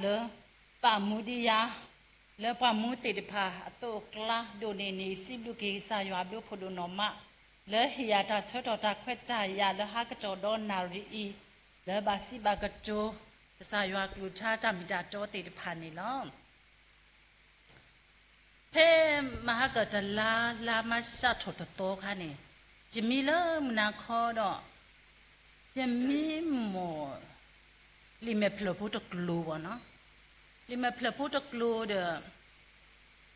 လၢပာ်မူဒံးယၤ လၢပှၤမူသ့ၣ်တဖၣ်အသိးအကျါဒိၣ်န့ၢ်န့ၣ် စံးဘျုးက့ၤကစၢ်ယွၤဘျုးဖှိၣ်ဒိၣ်နီၢ်မး လၢဟ့ၣ်ယၤတၢ်ဆၢကတီၢ်တၢ်ခွဲးတၢ်ယာ်လၢဟါကတီၢ်ဒီးနၣ်ရံၣ်အံၤ လၢဘၣ်စံးဘၣ်ကတိၤ ကစၢ်ယွၤကလုၢ်ကထါတၢ်မ့ၢ်တၢ်တီသ့ၣ်တဖၣ်န့ၣ်လီၤ. ဖဲမဟါကတလါ လါမၢ်ၡးထီၣ်တသီခါန့ၣ် ယမံလၢမုၢ်နၤခီဒီး ယမံမီၢ် လံာ်မဲာ်ဖျၢၣ်ဖိတကျိၤဘၣ်နီၤ, လံာ်မဲာ်ဖျၢၣ်ဖိတကျိၤ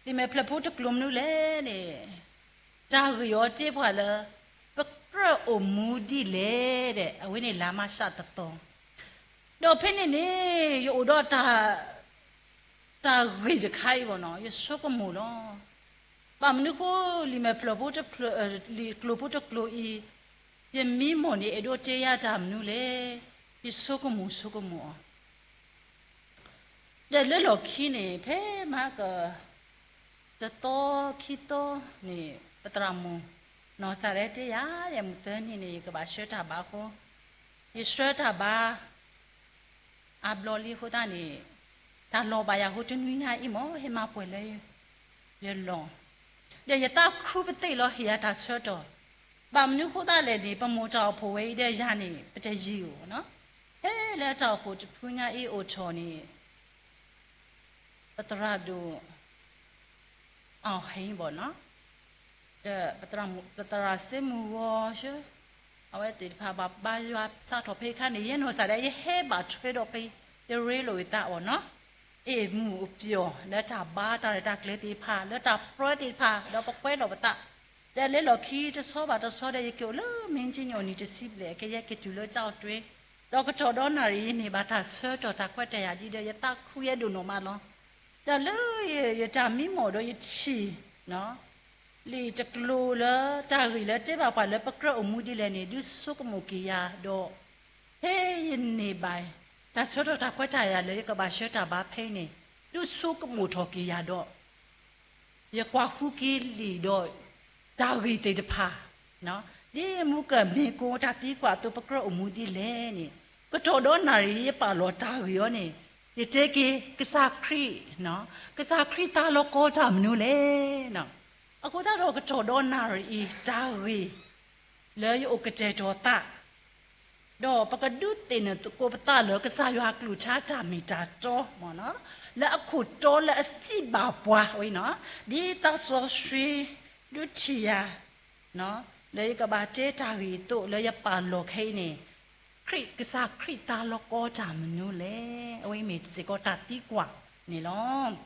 ဒီး လံာ်မဲာ်ဖျၢၣ်ဖိတကျိၤမနုၤလဲၣ်န့ၣ် တၢ်ဂ့ၢ်အီၤတဲပှၤလၢ ပကြၢးအိၣ်မူဒ်လဲၣ်ဒီး အဝဲန့ၣ်လါမၢ်ၡးတသီ ဒီးဖဲန့ၣ်န့ၣ် ယအိၣ်ဒီး တၢ်ဂ့ၢ်တခါအံၤဘၣ်နီၤ ယဆိကမိၣ်လီၤ. ဘၣ်မနုၤဃိ လံာ်မဲာ်ဖျၢၣ်ဖိတဖျၢၣ် လံာ်ကျိၤဖိတကျိၤအံၤ ယမံမီၢ်န့ၣ် အဲၣ်ဒိးတဲယၤတၢ်မနုၤလဲၣ်, ယဆိကမိၣ်ဆိကမိၣ်အီၤ ဒီးလၢလီၢ်ခံန့ၣ် ဖဲမဟါက တသီခံသီန့ၣ် ပသရၣ်မုၣ် နီၢ်စၤရဲတဲယၤ ယမုၢ်သၢနံၤန့ၣ် ယကဘၣ်ဆှၢတၢ်ဘါအဃိ ယဆှၢတၢ်ဘါ အါဘျီလံအဃိသတးန့ၣ် တၢ်လီၤဘၣ်ယၤအဃိ တနွံညါအံၤမ့ၢ် ဟဲမၤပှဲၤလၢယလီၢ်, ဒီးယသးခုပသ့ၣ်လီၤ ဟ့ၣ်ယၤတၢ်ဆၢကတီၢ်, ဘၣ်မနုၤအဃိသတးလဲၣ်န့ၣ် ပမိၢ်တၢ်အိၣ်ဖှိၣ်ဝဲအံၤဒီးယၤန့ၣ် ပတယံၤဧိၤနီၤ, ဖဲလၢတၢ်အိၣ်ဖှိၣ်တဖုညါအံၤအိၣ်ထီၣ်န့ၣ် ပသရၣ်ဒိၣ် အီၣ်ဟ့ၣ်ဘၣ်နီၤ ဒီးပသရၣ်စ့မုၢ်ဂီၤဆၢ အဝဲသ့ၣ်တဖၣ်ဘၣ်ဘါယွၤစးထီၣ်ဖဲခါန့ၣ် ယဲနီၢ်စၤဒဲ ယဟဲဘၣ်ထွဲဒီးဖဲ ယရ့လိာ်ယသးအီၤနီၤ, အ့ၣ်မုၢ်အပျီၢ် လၢတၢ်ဘါတၢ်ရဲၣ်တၢ်ကျဲၤသ့ၣ်တဖၣ် လၢတၢ်ပြၢသ့ၣ်တဖၣ် ဒီးပကွဲလီၤပသး, ဒီးလၢလီၢ်ခံတဆီဘၣ်တဆီဒီး ယကအိၣ်လၢမ့ၢ်ကၠံၣ်ညီၣ်နံၤတဆံဘျဲၣ် ကယဲၢ်က့ၤတုၤလၢကၠီၣ်တွ့, ဒီးကတီၢ်ဒီနၣ်ရံၣ်အံၤန့ၣ် ဘၣ်တၢ်ဆၢကတီၢ်တၢ်ခွဲးတၢ်ယာ်ဒ်ဒီး ယသးခုယဲဒိၣ်နီၢ်မးလီၤ. ဒီးလၢယတၢ်မံမီၢ်ဒီးယထံၣ် လံာ်တကျိၤလၢတၢ်ဂ့ၢ်လၢတဲဘၣ်ပှၤလၢပကြၢးအိၣ်မူဒ်လဲၣ်န့ၣ် ဒုးဆိကမိၣ်က့ၤယၤဒီး ဖဲယန့ၢ်ဘၣ် တၢ်ဆၢကတီၢ်တၢ်ခွဲးတၢ်ယာ်လၢယကဘၣ်ဆှၢတၢ်ဘါဖဲအံၤန့ၣ် ဒုးဆိကမိၣ်ထီၣ်က့ၤယၤဒီး ယကွၢ်ဃုက့ၤလံာ်ဒီး တၢ်ဂ့ၢ်သ့ၣ်တဖၣ် ဒ်မူကမ့ၢ်ကိတၢ်သံကွၢ်အသိး ပကြၢးအိၣ်မူဒ်လဲၣ်န့ၣ် ကတီၢ်ဒီနၣ်ရံၣ်ယပာ်လီၤတၢ်ဂ့ၢ်အီၤန့ၣ် ယတဲက့ၤ ကစၢ်ခရံာ် ကစၢ်ခရံာ်သးလီၤကီတၢ်မနုၤလဲၣ်. အဃိသတးဒီးကတီၢ်ဒီနၣ်ရံၣ်အံၤ တၢ်ဂ့ၢ် လၢယအိၣ်ကတဲာ်ကတီၤသး ဒီးပကဒုးသ့ၣ်နီၣ်သကိးပသးလၢကစၢ်ယွၤကလုၢ်ကထါတၢ်မ့ၢ်တၢ်တီ လၢအခိၣ်တီလၢအစံးဘၣ်ပှၤဝဲနီၤ ဒ်သးစီဆှံ ဒုးထံၣ်ယၤ လၢယကဘၣ်တဲတၢ်ဂ့ၢ်အသိး လၢယပာ်လီၤခဲအံၤန့ၣ် ခရံာ် ကစၢ်ခရံာ်သးလီၤကီတၢ်မနုၤလဲၣ်. အဝဲအံၤမ့ၢ်စ့ၢ်ကီးတၢ်သံကွၢ်န့ၣ်လီၤ.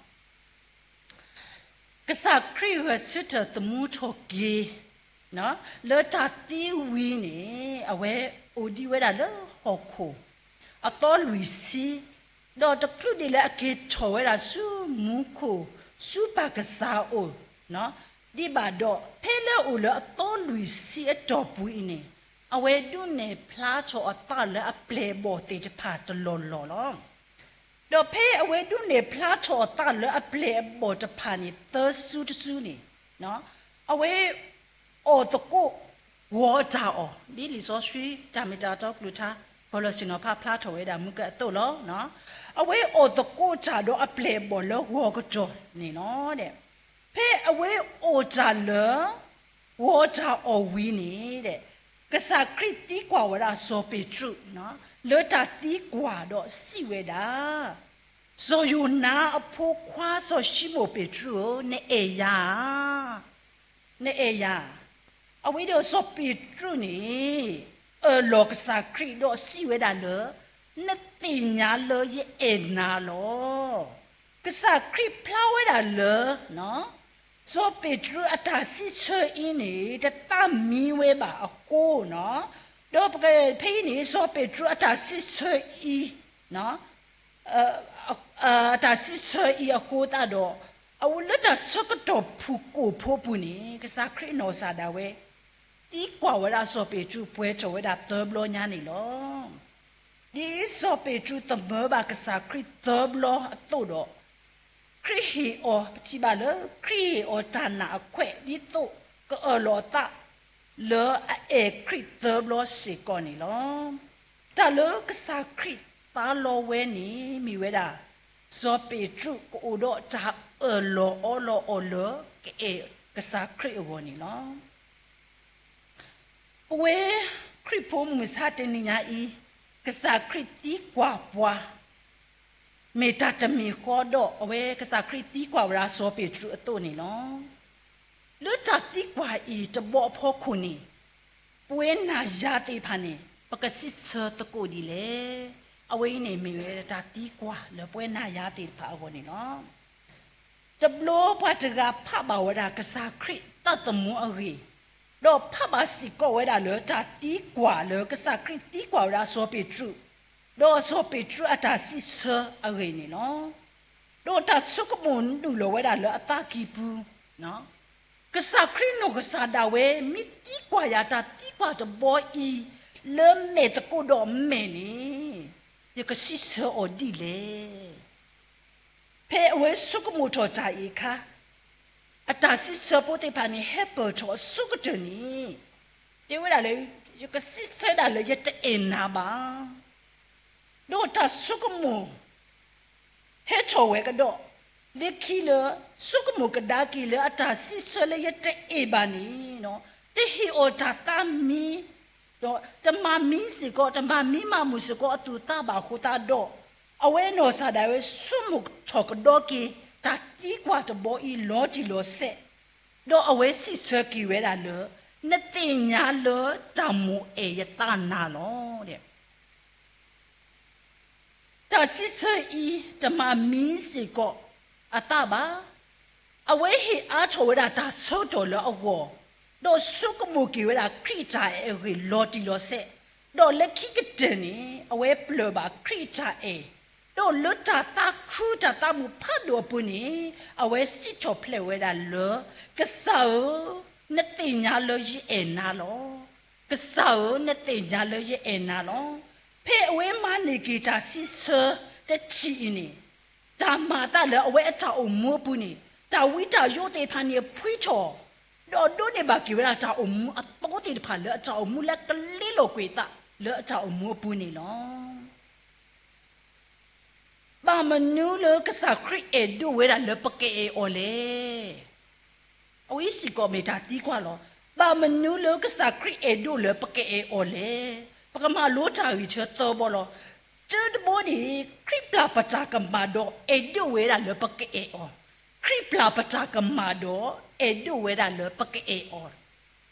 ကစၢ်ခရံာ်ဂဲၤဆၢထၢၣ်သမူထီၣ်က့ၤ လၢတၢ်သံဝံၤန့ၣ် အဝဲအိၣ်ဒံးဝဲဒၣ်လၢဟီၣ်ခိၣ် အသီလွံၢ်ဆံ, ဒီးတချုးဒံးလၢအက့ၤထီၣ်ဝဲဒၣ်ဆူမူခိၣ် ဆူပၢ်ကစၢ်အအိၣ် ဒံးဘၣ်ဒီး ဖဲလၢအအိၣ်လၢအသီလွံၢ်ဆံအတီၢ်ပူၤအံၤန့ၣ် အဝဲဒုးနဲၣ်ဖျါထီၣ်အသးလၢအပျဲၢ်အဘီၣ်သ့ၣ်တဖၣ်တလီၢ်လီၢ်လီၤ. ဒီးဖဲအဝဲဒုးနဲၣ်ဖျါထီၣ်အသးလၢအပျဲၢ်အဘီၣ်တဖၣ်န့ၣ် သၢစုတစုန့ၣ် အဝဲ အီၣ်သကိး ဂီၤတၢ်အီၣ် ဒ်လံာ်စီဆှံတၢ်မ့ၢ်တၢ်တီကလုၢ်ကထါ ဖီလီၤဆ့ၣ်နီၤဖးဖျါထီၣ်ဝဲဒၣ်မူကအသိးလီၤ. အဝဲအိၣ်သကိးတၢ်ဒီးအပျဲၢ်အဘီၣ်လၢဂီၤကတီၢ်န့ၣ်လီၤ. ဖဲအဝဲအိၣ်တၢ်လၢ ဂီၤတၢ်အီၣ်ဝံၤန့ၣ် ကစၢ်ခရံာ်သံကွၢ်ဝဲဒၣ်စီၤပ့းတရူး လၢတၢ်သံကွၢ်ဒီးစံးဝဲဒၣ် စီၤယိၤနါအဖိခွါစီၤၡံမိၣ်ပ့းတရူးဧၢ, နအဲၣ်ယၤဧါ, နအဲၣ်ယၤဧါ. အဝဲဒီးစီၤပ့းတရူးန့ၣ် အၢၣ်လီၤကစၢ်ခရံာ်ဒီးစံးဝဲဒၣ်လၢ နသ့ၣ်ညါလၢယအဲၣ်နၤလီၤ. ကစၢ်ခရံာ်ဖျါဝဲဒၣ်လၢ စီၤပ့းတရူးအတၢ်စံးဆၢအံၤန့ၣ် တသးမံဝဲဘၣ်အဃိနီၤ, ဒီးပကဖဲအံၤန့ၣ် စီၤပ့းတရူးအတၢ်စံးဆၢအံၤ အတၢ်စံးဆၢအံၤအဃိသတးဒီး အဝဲလၢတၢ်ဆၢကတီၢ်ဖုၣ်ကိာ်ဖိပူၤန့ၣ် ကစၢ်ခရံာ်နီၢ်ကစၢ်ဒၣ်ဝဲ သံကွၢ်ဝဲဒၣ်စီၤပ့းတရူးပှဲၤထီၣ်ဝဲဒၣ်သၢဘျီညါန့ၣ်လီၤ. ဒ်စီၤပ့းတရူးသမၢဘၣ်ကစၢ်ခရံာ်သၢဘျီအသိးဒီး ခရံာ်ဟ့ၣ်အီၤ ပထံၣ်ဘၣ်လၢ ခရံာ်ဟ့ၣ်အီၤတၢ်နာ်အခွဲး ဒ်သိးကအၢၣ်လီၤအသး လၢအအဲၣ်ခရံာ်သၢဘျီစ့ၢ်ကီးန့ၣ်လီၤ. တၢ်လၢကစၢ်ခရံာ်သးလီဝဲန့ၣ် မ့ၢ်ဝဲဒၣ် စီၤပ့းတရူးကအိၣ်ဒီးတၢ်အၢၣ်လီၤအီလီၤအီၤလၢ ကအဲၣ်ကစၢ်ခရံာ်အဂီၢ်န့ၣ်လီၤ. ပဝဲခရံာ်ဖိမုၢ်ဆါတနံၤညါအံၤ, ကစၢ်ခရံာ်သံကွၢ်ပှၤ မ့ၢ်တၢ်တမံၤဃီဒီး အဝဲကစၢ်ခရံာ်သံကွၢ်ဝဲဒၣ်စီၤပ့းတရူးအသိးန့ၣ်လီၤ. လၢတၢ်သံကွၢ်အံၤတဘီအဖီခိၣ်န့ၣ်, ပဝဲနၤယၤသ့ၣ်တဖၣ်န့ၣ် ပကစံးဆၢသကိးဒ်လဲၣ်. အဝဲအံၤန့ၣ်မ့ၢ်ဝဲဒၣ်တၢ်သံကွၢ်လၢပဝဲနၤယၤသ့ၣ်တဖၣ်အဂီၢ်န့ၣ်လီၤ. တဘျီပှၤတဂၤဖးဘၣ်ဝဲဒၣ်ကစၢ်ခရံာ်သးသမူအဂ့ၢ်, ဒီးဖးဘၣ်စ့ၢ်ကီးဝဲဒၣ်လၢတၢ်သံကွၢ်လၢကစၢ်ခရံာ်သံကွၢ်ဝဲဒၣ်စီၤပ့းတရူး, ဒီးစီၤပ့းတရူးအတၢ်စံးဆၢအဂ့ၢ်န့ၣ်လီၤ. ဒီးတၢ်ဆိကမိၣ်နုာ်လီၤဝဲဒၣ်လၢအသးကံၢ်ပူၤ, ကစၢ်ခရံာ်နီၢ်ကစၢ်ဒၣ်ဝဲ မ့ၢ်သံကွၢ်ယၤတၢ်သံကွၢ်တဘီအံၤ လၢမဲာ်သကိးဒီးမဲာ်န့ၣ်, ယကစံးဆၢအီၤဒ်လဲၣ်. ဖဲအဝဲဆိကမိၣ်ထီၣ်တၢ်အံၤအခါ, အတၢ်စံးဆၢဖိသ့ၣ်တဖၣ်န့ၣ် ဟဲပၢၢ်ထီၣ်အဆိကတၢၢ်န့ၣ်, တဲဝဲဒၣ်လၢ ယကစံးဆၢဒၣ်လၢယတအဲၣ်နၤဘၣ်. ဒီးတၢ်ဆိကမိၣ် ဟဲထီၣ်ဝဲကဒီး, လၢခံလၢ ဆိကမိၣ်ကဒါက့ၤလၢအတၢ်စံးဆၢလၢယတအဲၣ်ဘၣ်န့ၣ်, တဟ့ၣ်အီၤတၢ်သးမံ, ဒီးတမၤမံစ့ၢ်ကီး တမၤမံမၤမုာ်စ့ၢ်ကီးအသူၣ်အသးဘၣ်အဃိသတးဒီး, အဝဲနီၢ်ကစၢ်ဒၣ်ဝဲဆိကမိၣ်ထီၣ်ကဒီးက့ၤ တၢ်သံကွၢ်တဘီအံၤလီၤတံၢ်လီၤဆဲး, ဒီးအဝဲစံးဆၢက့ၤဝဲဒၣ်လၢ နသ့ၣ်ညါလၢတၢ်မိၣ်အဲၣ်ယသးနၤလီၤ. တၢ်စံးဆၢအံၤ တမၤမံစ့ၢ်ကီးအသးဘၣ်. အဝဲဟ့ၣ်အါထီၣ်ဝဲဒၣ်တၢ်ဆၢကတီၢ်လၢအဂီၢ်, ဒီးဆိကမိၣ်က့ၤဝဲဒၣ်ခရံာ်အတၢ်အဲၣ်အဂ့ၢ်လီၤတံၢ်လီၤဆဲး, ဒီးလၢခံကတၢၢ်န့ၣ် အဝဲပျၢၢ်ဘၣ်ခရံာ်အတၢ်အဲၣ်, ဒီးလၢတၢ်သးခုတၢ်သးမုာ်ဖးဒိၣ်အပူၤန့ၣ် အဝဲစံးထီၣ်ဖျဲးဝဲဒၣ်လၢ ကစၢ်ဧၢ, နသ့ၣ်ညါလၢယအဲၣ်နၤလီၤ. ကစၢ်ဧၢ, နသ့ၣ်ညါလၢယအဲၣ်နၤလီၤ. ဖဲအဝဲမၤန့ၢ်က့ၤတၢ်စံးဆၢတထံၣ်အံၤန့ၣ်, တၢ်မၤအသးလၢအဝဲအတၢ်အိၣ်မူအပူၤန့ၣ် တၢ်ဝံတၢ်ယိးသ့ၣ်တဖၣ်န့ၣ်အဖှံထီၣ်, ဒီးဒိးန့ၢ်ဘၣ်က့ၤဝဲဒၣ်တၢ်အိၣ်မူအသီသ့ၣ်တဖၣ်လၢအတၢ်အိၣ်မူလၢကလ့လိာ်ကွံာ်အသးလၢအတၢ်အိၣ်မူအပူၤန့ၣ်လီၤ. ဘၣ်မနုၤလၢကစၢ်ခရံာ်အဲၣ်ဒိးဝဲဒၣ်လၢပကအဲၣ်အီၤလဲၣ်. အဝဲစ့ၢ်ကီးမ့ၢ်တၢ်သံကွၢ်လီၤ. ဘၣ်မနုၤလၢကစၢ်ခရံာ်အဲၣ်ဒိးလၢပကအဲၣ်အီၤလဲၣ်. ပကမၤလိတၢ်ဂ့ၢ်ဆၢသၢဘီလီၤ. တၢတဘီန့ၣ် ခရံာ်ပျၢ်ပတၢ်ကမၣ်ဒီးအဲၣ်ဒိးဝဲဒၣ်လၢပကအဲၣ်အီၤ, ခရံာ်ပျၢ်ပတၢ်ကမၣ်ဒီးအဲၣ်ဒိးဝဲဒၣ်လၢပကအဲၣ်အီၤ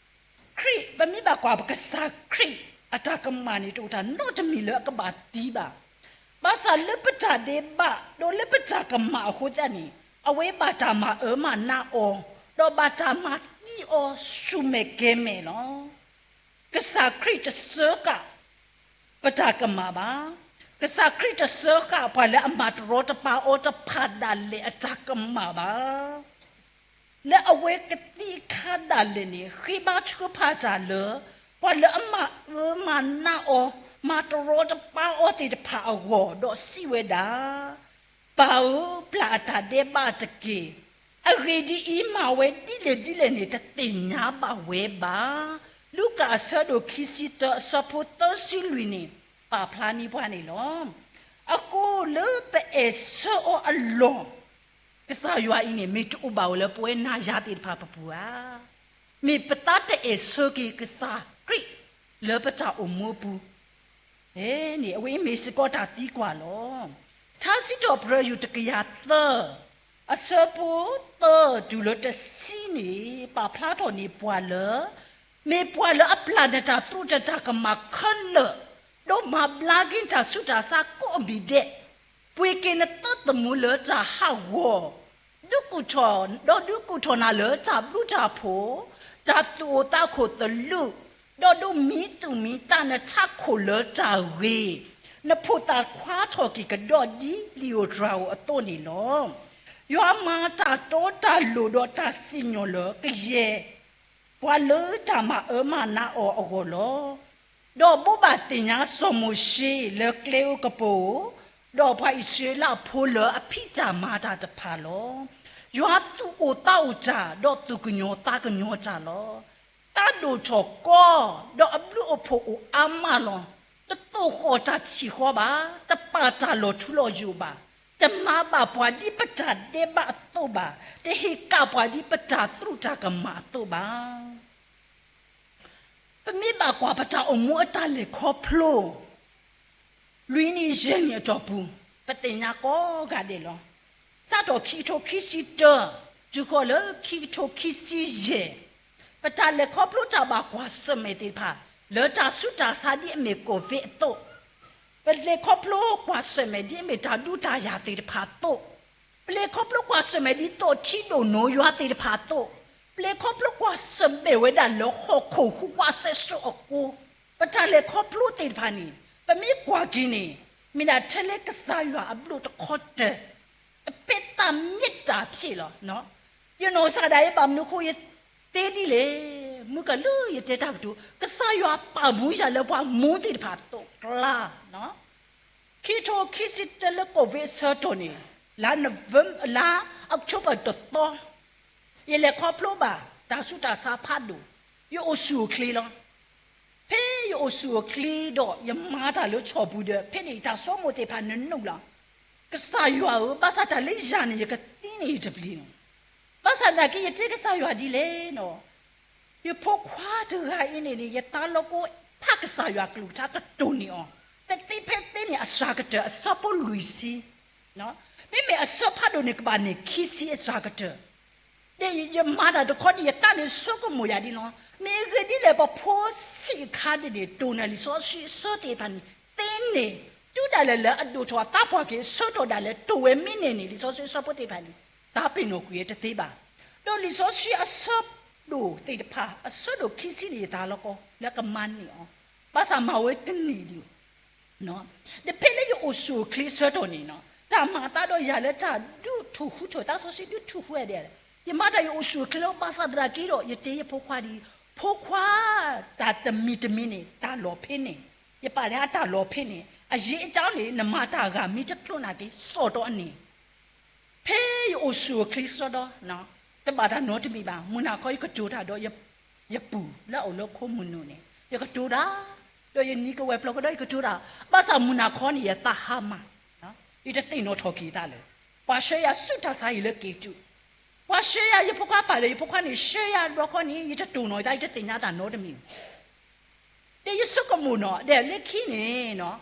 ခရံာ်, ပမ့ၢ်ဘၣ်ကွၢ်ပကစၢ်ခရံာ်အတၢ်ကမၣ်န့ၣ် တအိၣ်တၢ်နီတမံၤလၢအကဘၣ်သံဘၣ်. ဘၣ်ဆၣ်လၢပတၢ်ဒဲးဘး ဒီးလၢပတၢ်ကမၣ်အဃိသတးန့ၣ် အဝဲဘၣ်တၢ်မၤအၢမၤနးအီၤ, ဒီးဘၣ်တၢ်မၤသံအီၤဆူၣ်မဲာ်ကဲၤမဲာ်လီၤ. ကစၢ်ခရံာ်တစၢဃာ်ပတၢ်ကမၣ်ဘၣ်. ကစၢ်ခရံာ်တစၢဃာ်ပှၤလၢအမၤတရီတပါအီၤတဖၣ်ဒၣ်လဲာ်အတၢ်ကမၣ်ဘၣ်. လၢအဝဲကသံအခါဒၣ်လဲာ်န့ၣ် ဃ့ဘါထုကဖၣ်တၢ်လၢ ပှၤလၢအမၤအၢမၤနးအီၤ, မၤတရီတပါအီၤသ့ၣ်တဖၣ်အဂီၢ် ဒီးစံးဝဲဒၣ်, ပၢ်ဧၢ, ပျၢ်အတၢ်ဒဲးဘးတက့ၢ်. အဂ့ၢ်ဒ်အံၤ, မၤဝဲဒ်လဲၣ်ဒ်လဲၣ်န့ၣ် တသ့ၣ်ညါဘၣ်ဝဲဘၣ်. လူၤကၣ်အဆၢဒိၣ်ခံဆံသၢ အဆၢဖိသၢဆံလွံၢ်န့ၣ် ပာ်ဖျါန့ၢ်ပှၤန့ၣ်လီၤ. အဃိလၢပအဲၣ်ဆၢအီၤအလီၢ် ကစၢ်ယွၤအံၤန့ၣ် မ့ၢ်တအိၣ်ဘၣ်ဝဲလၢပဝဲနၤယၤသ့ၣ်တဖၣ်ပပူၤဧါ. မ့ၢ်ပသးတအဲၣ်ဆၢက့ၤကစၢ်ခရံာ်လၢပတၢ်အိၣ်မူအပူၤ န့ၣ် အဝဲအံၤမ့ၢ်စ့ၢ်ကီးတၢ်သံကွၢ်လီၤ. ထါစံးထီၣ်ပတြၢၤယုၢ်တကယၤသၢ အဆၢဖိသၢတုၤလၢတဆံန့ၣ် ပာ်ဖျါထီၣ်န့ၢ်ပှၤလၢ မ့ၢ်ပှၤလၢအပျၢ်နတၢ်သရူးတၢ်ကမၣ်ခဲလၢာ်, ဒီးမၤဘျါက့ၤနတၢ်ဆူးတၢ်ဆါကိးမံၤဒဲး, ပှ့ၤက့ၤနသးသမူလၢတၢ်ဟးဂီၤ, ဒုးကူၣ်ထီၣ်, ဒီးဒုးကူၣ်ထီၣ်နၤလၢတၢ်ဘျုးတၢ်ဖှိၣ်, တၢ်သူၣ်အိၣ်သးအိၣ်ခိၣ်သလုး, ဒီးဒိးမံသူၣ်မံသးနထးခိၣ်လၢတၢ်ဂ့ၤ, နဖိသၣ်ခွါထီၣ်က့ၤကဒီးဒ်လံာ်ဧိၤတြၤဧိၤအသိးန့ၣ်လီၤ. ယွၤမၤတၢ်တီတၢ်လိၤဒီးတၢ်စံၣ်ညီၣ်လၢကယဲၢ် ပှၤလၢတၢ်မၤအၢမၤနးအီၤအဂီၢ်လီၤ. ဒီးဘိးဘၣ်သ့ၣ်ညါစီၤမိၤၡ့လၢကျဲဧိၤကပၤဧိၤ, ဒီးပှၤအံၣ်စရ့လးဖိလၢအဖံးတၢ်မၤတၢ်တဖၣ်လီၤ. ယွၤသူၣ်အိၣ်သးအိၣ်တၢ်, ဒီးသူၣ်ကညီၤသးကညီၤတၢ်လီၤ. သးဒိၣ်ထီၣ်ကီ, ဒီးအဘျုးအဖှိၣ်အိၣ်အါမးလီၤ. တသိၣ်ဃီၣ်တၢ်ထံၣ်ဃီဘၣ်, တပာ်တၢ်လီၤထူလီၤယိာ်ဘၣ်. တမၤဘၣ်ပှၤဒ်ပတၢ်ဒဲးဘးအသိးဘၣ်, တဟ့ၣ်ကၣ်ပှၤဒ်ပတၢ်သရူးတၢ်ကမၣ်အသိးဘၣ်. ပမ့ၢ်ဘၣ်ကွၢ်ပတၢ်အိၣ်မူအတၢ်လဲၤခီဖျိ လွံၢ်နံၣ်ယဲၢ်နံၣ်အတီၢ်ပူၤ, ပသ့ၣ်ညါကိးဂၤဒဲးလီၤ. စးထီၣ်ခံကထိခံဆံတၢ တုၤဃီၤလၢခံကထိခံဆံယဲၢ်, ပတၢ်လဲၤခီဖျိတၢ်ဘၣ်ကွၢ်ဆၢၣ်မဲာ်သ့ၣ်တဖၣ် လၢတၢ်ဆူးတၢ်ဆါဒ်အမ့ၢ် COVID အသိး, ပလဲၤခီဖျိကွၢ်ဆၢၣ်မဲာ်ဒ်အမ့ၢ်တၢ်ဒူတၢ်ယၤသ့ၣ်တဖၣ်အသိး, ပလဲၤခီဖျိကွၢ်ဆၢၣ်မဲာ်ဒ်သိးထံဒိၣ်နိယွၤသ့ၣ်တဖၣ်အသိး, ပလဲၤခီဖျိကွၢ်ဆၢၣ်မဲာ်ဝဲဒၣ်လၢဟီၣ်ခိၣ်ဟူးဝးစဲးစိအဃိ, ပတၢ်လဲၤခီဖျိသ့ၣ်တဖၣ်န့ၣ် ပမ့ၢ်ကွၢ်က့ၤန့ၣ် မ့ၢ်ဒၣ်ထဲလၢကစၢ်ယွၤအဘျုးတခီတၢၢ် တပဲသးမ့ၢ်တၢ်ဖျ့လီၤ. ယနီၢ်ကစၢ်ဒၣ်အံၤ ဘၣ်မနုၤအဃိယသ့ဒ်လဲၣ်, မုၢ်ကလၢယတဲတၢ်ကတိၤ ကစၢ်ယွၤပာ်မူယၤလၢပှၤမူသ့ၣ်တဖၣ်အသိးကျါ, ခံကထိခံဆံတၢလၢ COVID အဆၢကတီၢ်န့ၣ်, လါ November လါ October တသီ ယလဲၤခီဖျိဘၣ်တၢ်ဆူးတၢ်ဆါဖးဒိၣ်, ယအိၣ်ဆူၣ်အိၣ်ချ့လီၤ. ဖဲယအိၣ်ဆူၣ်အိၣ်ချ့ဒီး ယမၤတၢ်လၢဆီၣ်ပူၤဒီး ဖဲန့ၣ်ယတၢ်ဆိကမိၣ်သ့ၣ်တဖၣ်နနုာ်လီၤ, ကစၢ်ယွၤဧၢ, ဘၣ်ဆၣ်တၢ်လၢယၤန့ၣ် ယကသံန့ၣ်ယတပျံၤန့ၣ်, ဘၣ်ဆၣ်သနာ်က့ ယတဲကစၢ်ယွၤဒ်လဲၣ်နီၤ, ယဖိခွါတဂၤအံၤန့ၣ်န့ၣ် ယသးလီၤကိးဖးကစၢ်ယွၤကလုၢ်ကထါကတိၢ်န့ၢ်အီၤ, တသ့ဖဲသ့န့ၣ် အစှၤကတၢၢ်အဆၢဖိလွံၢ်ဆံ မ့မ့ၢ်အဆၢဖးဒိၣ်န့ၣ် ကဘၣ်န့ၢ်ခံဆံအစှၤကတၢၢ်, ဒီးယမၤတၢ်တခီန့ၣ် ယသးန့ၣ်ဆိကမိၣ်ယၤဒ်လီၤ, မ့ၢ်အဂ့ၢ်ဒ်လဲၣ် ပဖိဆံးအခါဒ်န့ၣ် တိၢ်န့ၢ်လံာ်စီဆှံအဆၢသ့ၣ်တဖၣ်န့ၣ် သ့န့ၢ်, တုၤဒၣ်လဲာ်လၢအဒိၣ်ထီၣ်အသးပှၢ်က့ၤအဆၢကတီၢ်ဒၣ်လဲာ် တိၢ်ဝဲမ့ၢ်န့ၢ်န့ၣ် လံာ်စီဆှံအဆၢဖိသ့ၣ်တဖၣ်န့ၣ် သးပ့ၤနီၣ်ကွံာ်ဝဲတသ့ဘၣ်. ဒီးလံာ်စီဆှံအဆၢဒိၣ်သ့ၣ်တဖၣ် အဆၢဒိၣ်ခံဆံန့ၣ် ယသးလီၤကီးလၢကမၤန့ၢ်အီၤ, ဘၣ်ဆၣ်မၤဝဲတန့ၢ်ဒံး ဒီးဖဲလၢယအိၣ်ဆူၣ်အိၣ်ချ့အဆၢကတီၢ်န့ၣ်နီၤ, တၢ်မၤအသးဒီးယၤလၢတၢ်ဒုးထူၣ်ဃုထီၣ် သးစီဆှံဒုးထူၣ်ဃုဝဲဒၣ်, ယမၤတၢ်ယအိၣ်ဆူၣ်အိၣ်ချ့လီၤ, ဘၣ်ဆၣ်သနာ်က့ဒီး ယတဲယဖိခွါဒ်အံၤ, ဖိခွါ, တၢ်တမံၤတမံၤန့ၣ် တၢ်လီၢ်ဖဲန့ၣ်, ယပာ်န့ၢ်အတၢ်လီၢ်ဖဲန့ၣ် အယံာ်အတၢ်န့ၣ် နမၤတၢ်ဂၤမ့ၢ်တကျိၤနာ်က့ စိာ်တီအန့ၣ် ဖဲယအိၣ်ဆူၣ်အိၣ်ချ့စ့ၢ်ဒီး တဘၣ်တၢ်နီတမံၤဘၣ်, မုၢ်နၤခီယကတိၤတၢ်ဒီး ယပုၢ်လၢအအိၣ်လၢခိမုၢ်နုာ်န့ၣ် ယကတိၤတၢ်, ဒီးယနံၤကဝဲၤပျီကဒီး ယကတိၤတၢ်, ဘၣ်ဆၣ်မုၢ်နၤခီန့ၣ် ယသးဟါမၢ်, ယတသ့ၣ်နီၣ်ထီၣ်က့ၤသးလၢၤ, ပှၤဆှၢယၤဆူတၢ်ဆါဟံၣ်လၢက့ၤတု, ပှၤဆှၢယၤ ယဖိခွါပာ်ဒီး ယဖိခွါန့ၣ် ဆှၢယၤတဘျီခီန့ၣ် ယတတိၢ်နီၣ်ယသး ယတသ့ၣ်ညါတၢ်နီတမံၤ ဒီးယဆိကမိၣ်နီၤ ဒီးလၢခံန့ၣ်နီၤ,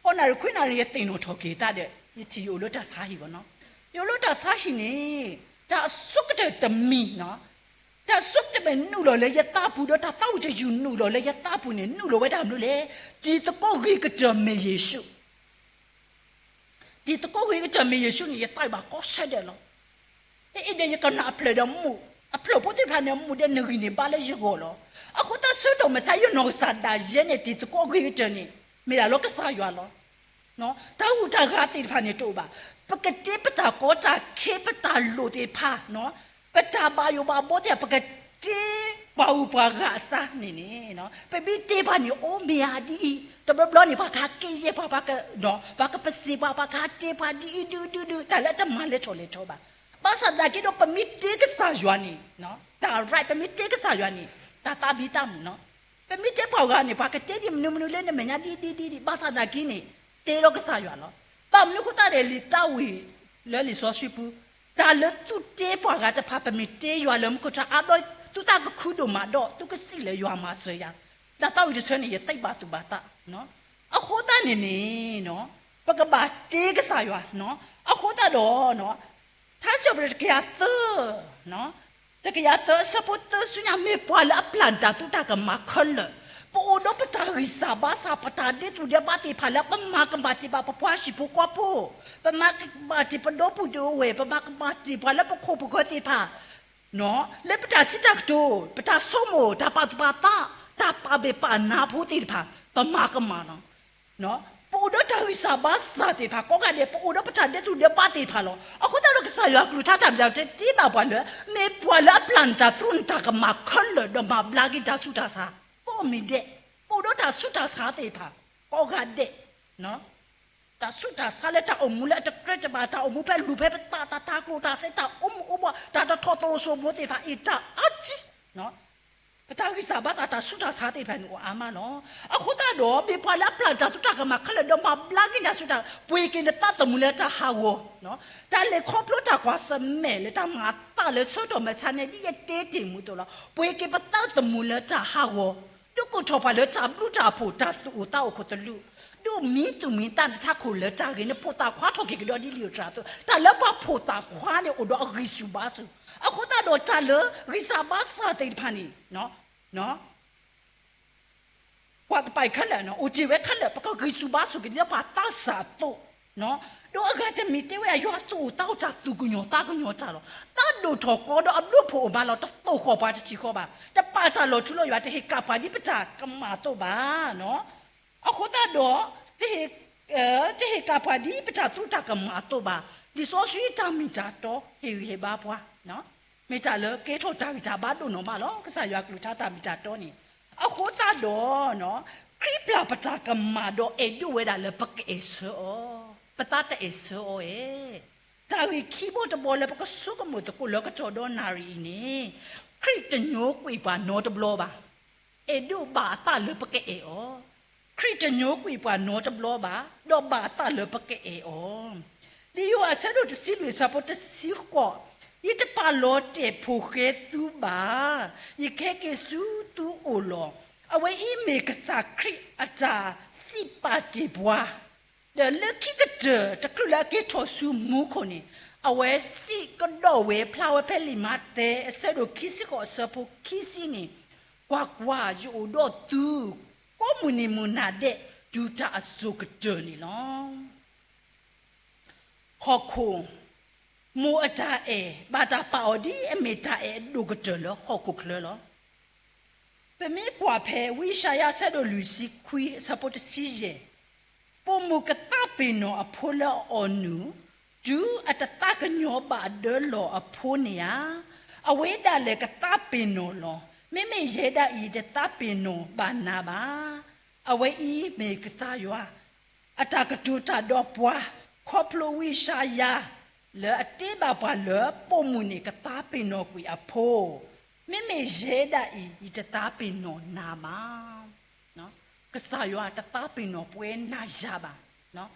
ဃိးနၣ်ရံၣ်ခွံနၣ်ရံၣ် ယသ့ၣ်နီၣ်ထီၣ်က့ၤသးဒီး ယထံၣ်ယအိၣ်လၢတၢ်ဆါဟံၣ်ဘၣ်နီၤ, ယအိၣ်လၢတၢ်ဆါဟံၣ်န့ၣ် တၢ်အဆိကတၢၢ်တမံၤနီၤ, တၢ်အဆိကတၢၢ်မ့ၢ်နုာ်လီၤလၢယသးပူၤ ဒီးတၢ်သးဝံၣ်တယုၢ်နုာ်လီၤလၢယသးပူၤန့ၣ် နုာ်လီၤဝဲဒၣ်မနုၤလဲၣ်, တံၤသကိးဂ့ၤကတၢၢ်မ့ၢ်ယ့ၣ်ၡူး တံၤသကိးဂ့ၤကတၢၢ်မ့ၢ်ယ့ၣ်ၡူးန့ၣ် ယသးဘၣ်ကီဆၢဒဲးလီၤ. အအံၤဒီးယကနၣ်အဖျၢၣ်ဒီးမူး, အဖျၢၣ်ဖိသ့ၣ်တဖၣ်န့ၣ် မူးဒီးနဂံၢ်န့ၣ်ဘါလၢယဂီၢ်လီၤ. အဃိသတးဆၢကတီၢ်မုၢ်ဆါ ယနီၢ်ကစၢ်ဒၣ်ယဲန့ၣ် တံၤသကိးဂ့ၤကတၢၢ်န့ၣ် မ့ၢ်ဒၣ်လီၤကစၢ်ယွၤလီၤ. တၢ်ဂုၤတၢ်ဂၤသ့ၣ်တဖၣ်န့ၣ်တအိၣ်ဘၣ်. ပကတဲပတၢ်ကီတၢ်ခဲ ပတၢ်လိၣ်သ့ၣ်တဖၣ် ပတၢ်ဘၣ်ယိၣ်ဘၣ်ဘီသ့ၣ်တဖၣ် ပကတဲပှၤဂုၤပှၤဂၤအသးန့ၣ်န့ၣ်, ပမ့ၢ်တဲပှၤန့ၣ် အိၣ်မ့ၢ်ဧါဒ်အံၤ, တဘျီဘျီန့ၣ် ပှၤကဟးက့ၤယဲၢ်ပှၤ, ပှၤက, ပှၤကပစံးပှၤ, ပှၤကဟးတဲပှၤဒ်အံၤဒုဒုဒု, တၢ်လၢအတမၤလဲၤထီၣ်လဲၤထီဘၣ်. ဘၣ်ဆၣ်သနာ်က့ဒီး ပမ့ၢ်တဲကစၢ်ယွၤန့ၣ်, တၢ် right ပမ့ၢ်တဲကစၢ်ယွၤန့ၣ် တၢ်သးဘံၣ်သးမုာ်နီၤ. ပမ့ၢ်တဲပှၤဂၤန့ၣ် ပှၤကတဲဒ်မနုၤမနုၤလၢနမဲာ်ညါဒ်ဒ်ဒ်ဒ်, ဘၣ်ဆၣ်သနာ်က့န့ၣ် တဲလီၤကစၢ်ယွၤလီၤ. ဘၣ်မနုၤအဃိသတးဒီး လံာ်သးဝံၣ်လၢလံာ်စီဆှံပူၤ, တၢ်လၢသုတဲပှၤဂၤတဖၣ် ပမ့ၢ်တဲယွၤလၢမူခိၣ်ထါ အါဒီးသုသးကခုဒိၣ်မးဒီး သုကစံးလၢယွၤမၤစၢၤယၤ, တၢ်သးဝံၣ်တဆၢန့ၣ် ယသံဘၣ်သူၣ်ဘၣ်သး. အဃိသတးန့ၣ်န့ၣ် ပကဘၣ်တဲကစၢ်ယွၤ, အဃိသတးဒီး ထါစံးပတြၢၤတကယၤသၢ, တကယၤသၢအဆၢဖိသၢဆူညါ မ့ၢ်ပှၤလၢအပျၢ်နတၢ်သရူးတၢ်ကမၣ်ခဲလၢာ်, ပအိၣ်ဒီးပတၢ်ဂံၢ်စၢ်ဘါစၢ် ပတၢ်ဒဲးသူၣ်ဒဲးဘးသ့ၣ်တဖၣ်လၢပမၤကမၣ်တ့ၢ်ဘၣ်ပပှၤဟံၣ်ဖိဃီဖိ, ပမၤကမၣ်တ့ၢ်ပဒီပုၢ်ဒီဝဲၢ်, ပမၤကမၣ်တ့ၢ်ပှၤလၢပခိၣ်ပဃၢၤသ့ၣ်တဖၣ် လၢပတၢ်စံးတၢ်ကတိၤ, ပတၢ်ဆိကမိၣ်, တၢ်ပာ်သူၣ်ပာ်သး, တၢ်ပာ်ဘၣ်ပာ်နါဖိသ့ၣ်တဖၣ် ပမၤကမၣ်လီၤ. ပအိၣ်ဒီးတၢ်ဂံၢ်စၢ်ဘါစၢ်သ့ၣ်တဖၣ်ကိးဂၤဒဲး, ပအိၣ်ဒီးပတၢ်ဒဲးသူၣ်ဒဲးဘးသ့ၣ်တဖၣ်လီၤ. အဃိသတးဒီးကစၢ်ယွၤကလုၢ်ကထါတၢ်မ့ၢ်တၢ်တီတဘၣ်ပှၤလၢ မ့ၢ်ပှၤလၢအပျၢ်နတၢ်သရူးနတၢ်ကမၣ်ခဲလၢာ် ဒီးမၤဘျါက့ၤတၢ်ဆူးတၢ်ဆါ ကိးမံၤဒဲး, ပအိၣ်ဒီးတၢ်ဆူးတၢ်ဆါသ့ၣ်တဖၣ်ကိးဂၤဒဲး တၢ်ဆူးတၢ်ဆါလၢတၢ်အိၣ်မူလၢအတကြၢးတဘၣ်, တၢ်အိၣ်မူဖဲလူၤဖဲပသး, တၢ်တၤကျိၣ်တၤစ့, တၢ်အိၣ်မူအိၣ်ဘှီၣ်, တၢ်တထီၣ်သရိာ်စိမိၤသ့ၣ်တဖၣ်အံၤ တၢ်အါထံ ပတၢ်ဂံၢ်စၢ်ဘါစၢ်တၢ်ဆူးတၢ်ဆါသ့ၣ်တဖၣ်န့ၣ်အိၣ်အါမးလီၤ. အဃိသတးဒီး မ့ၢ်ပှၤလၢအပျၢ်တၢ်သူတၢ်ကမၣ်ခဲလၢာ်ဒီးမၤဘျါက့ၤတၢ်ဆူးတၢ်, ပှ့ၤက့ၤနသးသမူလၢတၢ်ဟးဂီၤ, တၢ်လဲၤခီဖျိတၢ်ကွၢ်ဆၢၣ်မဲာ်လၢတၢ်မၤအသးလၢဆၢကတီၢ်မဲာ်ဆါန့ၣ် ဒ်ယတဲတ့ၢ်မူအသိးလီၤ. ပှ့ၤက့ၤပသးသမူလၢတၢ်ဟးဂီၤ, ဒုးကိးထီၣ်ပှၤလၢတၢ်ဘျုးတၢ်ဖှိၣ်တၢ်သူၣ်အိၣ်သးအိၣ်ခိၣ်သလုး, ဒုးမံသူၣ်မံသးနထးခိၣ်လၢတၢ်ဂ့ၤ, နဖိသၣ်ခွါထီၣ်က့ၤကဒီးဒ်လံာ်အတြၢ်အသိး, တၢ်လၢပှၤဖိသၣ်ခွါန့ၣ်အိၣ်ဒီးအဂံၢ်ဆူၣ်ဘါဆူၣ်, အဃိသတးဒီးတၢ်လၢဂံၢ်စၢ်ဘါစၢ်သ့ၣ်တဖၣ်န့ၣ် ပှၤကပာ်ခဲလၢာ် အိၣ်တ့ၢ်ဝဲခဲလၢာ် ပကဂံၢ်ဆူၣ်ဘါဆူၣ်က့ၤလၢပှၤသးစၢ်အသိး, ဒီးအဂၤတမံၤတဲဝဲဒၣ် ယွၤသူၣ်အိၣ်သးအိၣ်တၢ်သူၣ်ကညီၤသးကညီၤတၢ်လီၤ. သးဒိၣ်ထီၣ်ကီဒီးအဘျုးအဖှိၣ်အိၣ်မးလီၤ. တသိၣ်ဃီၣ်ပှၤတထံၣ်ဃီဘၣ်. တပာ်တၢ်လီၤထူလီၤယိာ် တဟ့ၣ်ကၣ်ပှၤဒ်ပတၢ်ကမၣ်အသိးဘၣ်. အဃိသတးဒီး တဟ့ၣ်ကၣ်ပှၤဒ်ပတၢ်သူတၢ်ကမၣ်အသိးဘၣ်. လံာ်စီဆှံတၢ်မ့ၢ်တၢ်တီဟ့ၣ်ဂံၢ်ဟ့ၣ်ဘါပှၤ မ့ၢ်တၢ်လၢကဲထီၣ်တၢ်ဂံၢ်တၢ်ဘါဒိၣ်နီၢ်မးလီၤ. ကစၢ်ယွၤကလုၢ်ကထါတၢ်မ့ၢ်တၢ်တီန့ၣ်, အဃိသတးဒီး ခရံာ်ပျၢ်ပတၢ်ကမၣ်ဒီးအဲၣ်ဒိးဝဲဒၣ်လၢပကအဲၣ်ဆၢအီၤ, ပသးတအဲၣ်ဆၢအီၤဧါ. တၢ်ဂ့ၢ်ခံဘီတဘီလၢပကဆိကမိၣ်သကိးလၢကတီၢ်ဒီနၣ်ရံၣ်အံၤန့ၣ်, ခရံာ်တညိကွံာ်ပှၤနီတဘျီဘၣ်. အဲၣ်ဒိးဘၣ်အသးလၢပကအဲၣ်အီၤ, ခရံာ်တညိကွံာ်ပှၤနီတဘျီဘၣ်, ဒီးဘၣ်အသးလၢပကအဲၣ်အီၤ. လံာ်ယိၤဟၣ်အဆၢဒိၣ်တဆံလွံၢ်အဆၢဖိတဆံဃိး, ယတပာ်လီၤတဲာ်ဖိဃဲသုဘၣ်, ယကဟဲက့ၤဆူသုအိၣ်လီၤ. အဝဲအံၤမ့ၢ်ကစၢ်ခရံာ်အတၢ်စံးပာ်တ့ၢ်ပှၤ ဒီးလၢခံကတၢၢ်တချုးလၢအက့ၤထီၣ်ဆူမူခိၣ်န့ၣ်, အဝဲစံးကဒီးဝဲဖျါဝဲဖဲလံာ်မးသဲအဆၢဒိၣ်ခံဆံဃိးအဆၢဖိခံဆံန့ၣ်, ကွၢ်ကွၢ်, ယအိၣ်ဒီးသု ကိးမုၢ်နံၤမုၢ်နၤဒဲး တုၤတၢ်အစိၤကတၢၢ်န့ၣ်လီၤ. ဟီၣ်ခိၣ်, မိၢ်အတၢ်အဲၣ် ဘၣ်တၢ်ပာ်အီၤဒ်အမ့ၢ်တၢ်အဲၣ်အဒိၣ်ကတၢၢ်လၢဟီၣ်ခိၣ်ချၢလီၤ. ပမ့ၢ်ကွၢ်ဖဲဝံယၡါယၤအဆၢဒိၣ်လွံၢ်ဆံခွံအဆၢဖိတဆံယဲၢ်, ပိာ်မုၣ်ကသးပ့ၤနီၣ်အဖိလၢအအီၣ်နုၢ်, တုၤအတသးကညီၤဘၣ်အဒၢလီၢ်အဖိန့ၣ်ဧါ. အဝဲဒၣ်လဲာ်ကသးပ့ၤနီၣ်လီၤ. မ့မ့ၢ်ယဲဒၣ်အံၤ ယတသးပ့ၤနီၣ်ဘၣ်နၤဘၣ်. အဝဲအံၤမ့ၢ်ကစၢ်ယွၤ အတၢ်ကတိၤတၢ်ဒီးပှၤ ခီဖျိဝံယၡါယၤ လၢအတ့ဘၣ်ပှၤလၢပိာ်မုၣ်န့ၣ်ကသးပ့ၤနီၣ်ကွံာ်အဖိ, မ့မ့ၢ်ယဲဒၣ်အံၤ ယတသးပ့ၤနီၣ်နၤဘၣ်. ကစၢ်ယွၤတသးပ့ၤနီၣ်ပှၤနၤယၤဘၣ်.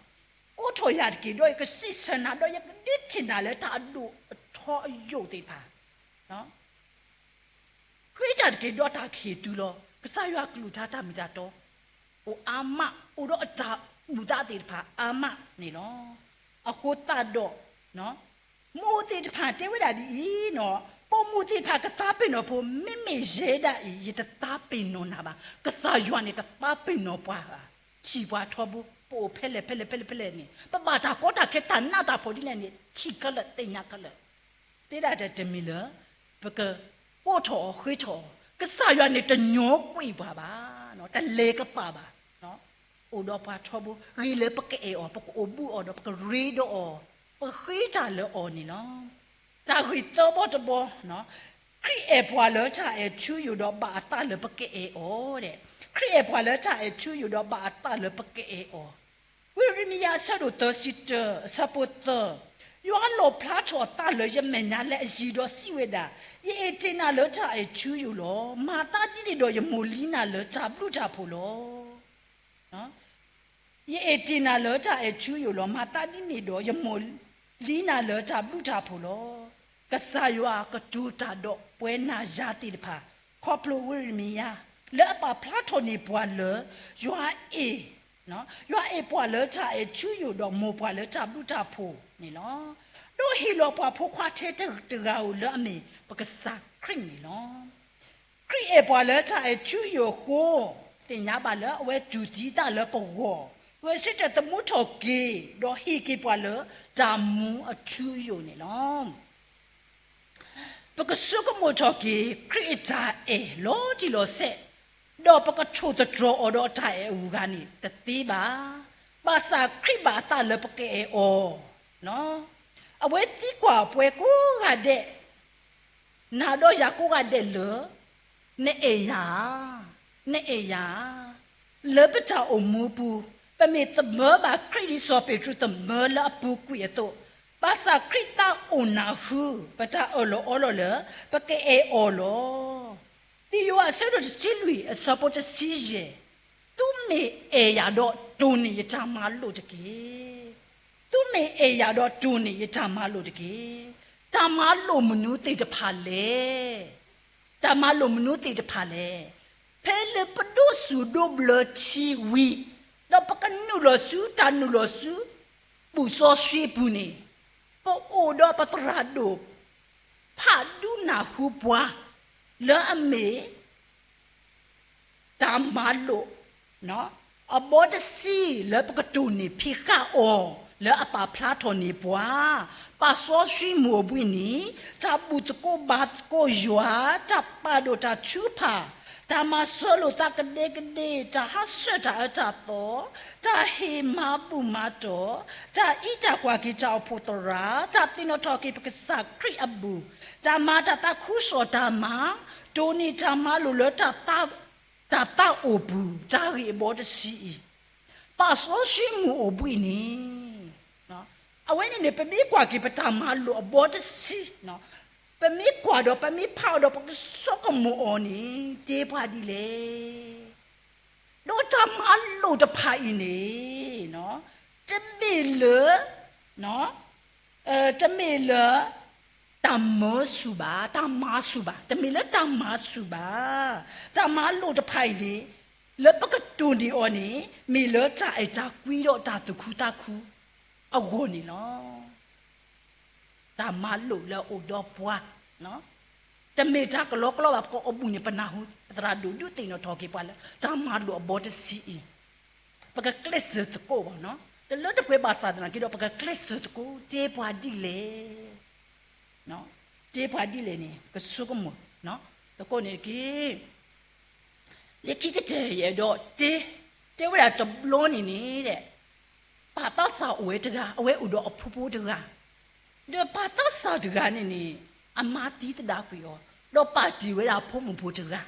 ကိးထီၣ်ယၤတက့ၢ်ဒီး ယကစံးဆၢနၤဒီး ယကဒုးထံၣ်နၤလၢတၢ်အဒိၣ်အထီအယိာ်သ့ၣ်တဖၣ် ဃ့တၢ်တက့ၢ်ဒီးတၢ်ကဟ့ၣ်သုလီၤ. ကစၢ်ယွၤကလုၢ်ကထါတၢ်မ့ၢ်တၢ်တီ အိၣ်အါမး အိၣ်ဒီးအတၢ်ဘူၣ်သးသ့ၣ်တဖၣ်အါမးန့ၣ်လီၤ. အဃိသတးဒီး မိၢ်သ့ၣ်တဖၣ်တဲဝဲဒၣ်ဒ်အံၤ, ပိာ်မုၣ်သ့ၣ်တဖၣ်ကသးပ့ၤနီၣ်ဖိ မ့မ့ၢ်ယဲဒၣ်အံၤ ယတသးပ့ၤနီၣ်နၤဘၣ်. ကစၢ်ယွၤန့ၣ်တသးပ့ၤနီၣ်ပှၤဘၣ်. ထံၣ်ပှၤထီဘိ ပအိၣ်ဖဲလဲၣ်ဖဲလဲၣ်ဖဲလဲၣ်ဖဲလဲၣ်န့ၣ် ပဘၣ်တၢ်ကီတၢ်ခဲတၢ်နးတၢ်ဖှီၣ်ဒ်လဲၣ်န့ၣ် ထံၣ်ခဲလၢာ်သ့ၣ်ညါခဲလၢာ် သ့ဒၣ်တၢ်တမံၤလၢ ပကကိးထီၣ်အီၤဃ့ထီၣ်အီၤ, ကစၢ်ယွၤန့ၣ်တညိကွံာ်ပှၤဘၣ်, တလဲၤကပၤဘၣ်. အိၣ်ဒီးပှၤထီဘိ ဂ့ၤလၢပကအဲၣ်အီၤ, ပကအိၣ်ဘူးအီၤဒီးပကရ့ဒီးအီၤ, ပဃ့တၢ်လၢအီၤန့ၣ်လီၤ. တၢ်ဂ့ၢ်သၢဘီတဘီ, ခရံာ်အဲၣ်ပှၤလၢတၢ်အဲၣ်ထူယိာ်ဒီးဘၣ်အသးလၢပကအဲၣ်အီၤဒဲး, ခရံာ်အဲၣ်ပှၤလၢတၢ်အဲၣ်ထူယိာ်ဒီးဘၣ်အသးလၢပကအဲၣ်အီၤ ဝံယံးရမံယၤအဆၢဒိၣ်သၢဆံတၢ အဆၢဖိသၢ, ယွၤလီၣ်ဖျါထီၣ်အသးလၢယမဲာ်ညါလၢအယံၤဒီးစံးဝဲဒၣ်, ယအဲၣ်တ့ၢ်နၤလၢတၢ်အဲၣ်ထူယိာ်လီၤ. မၤသးဒ်န့ၣ်ဒီးယမိၢ်လံနၤလၢတၢ်ဘျုးတၢ်ဖှိၣ်လီၤ. ယအဲၣ်တ့ၢ်နၤလၢတၢ်အဲၣ်ထူယိာ်လီၤ. မၤသးဒ်န့ၣ်ဒီးယမိၢ်လံနၤလၢတၢ်ဘျုးတၢ်ဖှိၣ်လီၤ. ကစၢ်ယွၤကတိၤတၢ်ဒီးပှၤနၤယၤသ့ၣ်တဖၣ် ခီဖျိဝံယံးရမံယၤ လၢအပာ်ဖျါထီၣ်န့ၢ်ပှၤလၢ ယွၤအဲၣ် ယွၤအဲၣ်ပှၤလၢတၢ်အဲၣ်ထူယိာ်ဒီးမိၢ်ပှၤလၢတၢ်ဘျုးတၢ်ဖှိၣ်န့ၣ်လီၤ. ဒီးဟ့ၣ်လီၤပှၤဖိခွါထဲတဂၤဧိၤလၢအမ့ၢ်ပကစၢ်ခရံာ်န့ၣ်လီၤ. ခရံာ်အဲၣ်ပှၤလၢတၢ်အဲၣ်ထူယိာ်အဃိ, သ့ၣ်ညါဘၣ်လၢအဝဲတူၢ်သံအသးလၢပဂီၢ်, ဂဲၤဆၢထၢၣ်သမူထီၣ်က့ၤ, ဒီးဟ့ၣ်က့ၤပှၤလၢတၢ်မူအထူအယိာ်န့ၣ်လီၤ. ပကဆိကမိၣ်ထီၣ်က့ၤ ခရံာ်အတၢ်အဲၣ်လီၤတံၢ်လီၤဆဲး, ဒီးပကထိၣ်သတြီၤအီၤဒီးအတၢ်အဲၣ်အဂၤန့ၣ်တသ့ဘၣ်. ဘၣ်ဆၣ်ခရံာ်ဘၣ်အသးလၢပကအဲၣ်အီၤ အဝဲသံကွၢ်ပှၤကိးဂၤဒဲး, နၤဒီးယၤကိးဂၤဒဲးလၢ နအဲၣ်ယၤဧါ, နအဲၣ်ယၤဧါ. လၢပတၢ်အိၣ်မူပူၤ, ပမ့ၢ်သမၢဘၣ်ခရံာ်ဒ်စီၤပ့းတရူးသမၢလၢအပူၤကွံာ်အသိး, ဘၣ်ဆၣ်ခရံာ်သးအိၣ်နၢ်ဟူ ပတၢ်အၢၣ်လီၤအီလီၤလၢ ပကအဲၣ်အီၤလီၤ. သံယိၤဟၣ်အဆၢဒိၣ်တဆံလွံၢ်အဆၢဖိတဆံယဲၢ်, သုမ့ၢ်အဲၣ်ယၤဒီးတိၢ်န့ၢ်ယတၢ်မၤလိာ်တက့ၢ်. သုမ့ၢ်အဲၣ်ယၤဒီးတိၢ်န့ၢ်ယတၢ်မၤလိာ်တက့ၢ်. တၢ်မၤလိာ်မနုၤသ့ၣ်တဖၣ်လဲၣ်. တၢ်မၤလိာ်မနုၤသ့ၣ်တဖၣ်လဲၣ်. ဖဲလၢပဒိးစူၣ်ဒိးဘျၢထံဝံၤ, ဒီးပကနုာ်လီၤဆူတၢ်နုာ်လီၤဆူ ဘူၣ်စီဆှံပူၤန့ၣ်, ပအိၣ်ဒီးပသရၣ်ဒိၣ် ဖးဒူနၢ်ဟူပှၤ လၢအမ့ၢ် တၢ်မၤလိာ် အဘီတဆံလၢပကတိၢ်န့ၢ်ဖံးဃာ်အီၤ လၢအပာ်ဖျါထီၣ်န့ၢ်ပှၤ, ပာ်စီဆှံမူၤအဘှံးနံၤ, တၢ်ဘူၣ်သကိးဘါသကိးယွၤ, တၢ်ပာ်ဒိၣ်တၢ်ထုကဖၣ်, တၢ်မၤစၢၤလိာ်သးကဒဲကဒဲ, တၢ်ဟးဆှဲးတၢ်အၢတၢ်သီ, တၢ်ဟ့ၣ်မၤဘူၣ်မၤတီၢ်, တၢ်အံးတၢ်ကွၢ်က့ၤတၢ်အိၣ်ဖှိၣ်သရၣ်, တၢ်သ့ၣ်နီၣ်ထီၣ်က့ၤပကစၢ်ခရံာ်အဘူၣ်, တၢ်မၤတၢ်သးခုကစီၣ်တၢ်မၤ, တိၢ်န့ၢ်တၢ်မၤလိာ်လၢ တၢ်သးအိၣ်ပူၤ, တၢ်ဂ့ၢ်အဘီတဆံအံၤ, ပာ်စီဆှံမူၤအိၣ်ဘှံးနံၤ, အဝဲန့ၣ်န့ၣ် ပမ့ၢ်ကွၢ်က့ၤပတၢ်မၤလိာ်အဘီတဆံ, ပမ့ၢ်ကွၢ်ဒီး ပမ့ၢ်ဖးအီၤဒီး ပကဆိကမိၣ်အီၤန့ၣ် တဲပှၤဒ်လဲၣ်. ဒီးတၢ်မၤလိာ်တဖၣ်အံၤန့ၣ် တမ့ၢ်လၢ တမ့ၢ်လၢ တၢ်မၢဆူၣ်ဘၣ်, တၢ်မၤဆူၣ်ဘၣ်, တမ့ၢ်လၢတၢ်မၤဆူၣ်ဘၣ်. တၢ်မၤလိာ်တဖၣ်အံၤန့ၣ် လၢပကတိၢ်န့ၢ်အီၤန့ၣ် မ့ၢ်လၢတၢ်အဲၣ်တၢ်ကွံဒီးတၢ်သူၣ်ခုသးခုအဂီၢ်န့ၣ်လီၤ. တၢ်မၤလိာ်လၢအအိၣ်ဒီးပှၤ, တမ့ၢ်တၢ်ကလီကလီဘၣ်. ပကအီၣ်ဘူၣ်န့ၣ် ပနၢ်ဟူ ပသရၣ်ဒိၣ်ဒုးသ့ၣ်နီၣ်ထီၣ်က့ၤပှၤလၢ တၢ်မၤလိာ်အဘီတဆံအံၤ, ပကကျဲးစၢးသကိးဘၣ်, တလၢတပှဲၤဘၣ်ဆၣ်သနာ်က့ဒီး ပကကျဲးစၢးသကိး တဲပှၤဒ်လဲၣ် တဲပှၤဒ်လဲၣ်န့ၣ် ကဆိကမိၣ်သကိးန့ၣ်တက့ၢ်. လၢခံကတၢၢ်ယအဲၣ်ဒိးတဲ, တဲဝဲဒၣ်တဘျီန့ၣ်န့ၣ် ပၢ်သးစၢ်အိၣ်ဝဲတဂၤ, အဝဲအိၣ်ဒီးအဖိဖိတဂၤ, ဒီးပၢ်သးစၢ်တဂၤန့ၣ်န့ၣ် အမါသံသဒၣ်ကွံာ်အီၤ, ဒီးပၢ်တ့ၢ်ဝဲဒၣ်အဖိမုၣ်ဖိတဂၤ,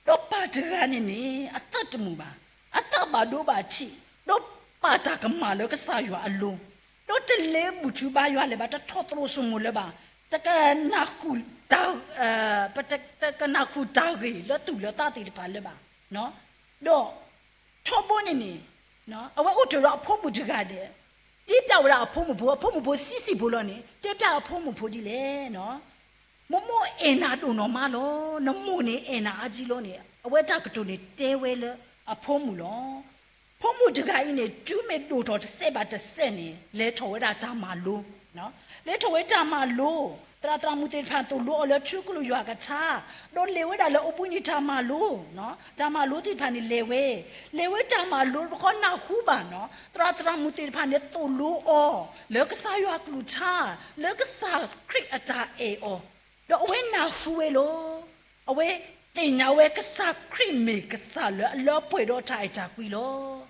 ဒီးပၢ်တဂၤန့ၣ်န့ၣ် အသးတမုာ်ဘၣ်, အသးဘၣ်ဒိဘၣ်ထံး, ဒီးပာ်တၢ်ကမၣ်လၢကစၢ်ယွၤအလိၤ, ဒီးတလဲၤဘူၣ်ထုဘါယွၤလၢၤဘၣ်, တထီၣ်သရိာ်စိမိၤလၢၤဘၣ်, တကနၢ်ဃုာ်တၢ် တကနၢ်ဃုာ်တၢ်ဂ့ၢ်လၢသူၣ်လၢသးသ့ၣ်တဖၣ်လၢၤဘၣ်, ဒီးထီဘိန့ၣ်န့ၣ် အဝဲအိၣ်တ့ၢ်ဒီးအဖိမုၣ်တဂၤဒီး တဲပျးဝဲဒၣ်အဖိမုၣ်ဖိ, အဖိမုၣ်ဖိဆံးဆံးဖိလီၤန့ၣ် တဲပျးအဖိမုၣ်ဖိဒ်လဲၣ်, မိၢ်မိၢ်အဲၣ်နၤဒိၣ်နီၢ်မးလီၤ, နမိၢ်န့ၣ်အဲၣ်နၤအါကံလီၤန့ၣ် အဝဲတၢ်ကတိၤန့ၣ်တဲဝဲလၢအဖိမုၣ်လီၤ. ဖိမုၣ်တဂၤအံၤန့ၣ် တုၤမ့ၢ်ဒိၣ်ထီၣ်တစဲးဘၣ်တစဲးန့ၣ် လဲၤထီၣ်ဝဲဒၣ်တၢ်မၤလိ, လဲၤထီၣ်ဝဲတၢ်မၤလိ, သရၣ်သရၣ်မုၣ်သ့ၣ်တဖၣ်သိၣ်လိအီၤလၢထူကလုၢ်ယွၤကထါ, ဒီးလဲၤဝဲဒၣ်လၢအိၣ်ဘှံးနံၤတၢ်မၤလိ, တၢ်မၤလိသ့ၣ်တဖၣ်န့ၣ်လဲၤဝဲ, လဲၤဝဲတၢ်မၤလိတဘျီဃီနၢ်ဟူဘၣ်နီၤ, သရၣ်သရၣ်မုၣ်သ့ၣ်တဖၣ်န့ၣ်သိၣ်လိအီၤ လၢကစၢ်ယွၤကလုၢ်ကထါ, လၢကစၢ်ခရံာ်အတၢ်အဲၣ်အီၤ, ဒီးအဝဲနၢ်ဟူဝဲလီၤ. အဝဲသ့ၣ်ညါဝဲကစၢ်ခရံာ်မ့ၢ်ကစၢ်လၢအလၢပှဲၤဒီးတၢ်အဲၣ်တၢ်ကွံလီၤ.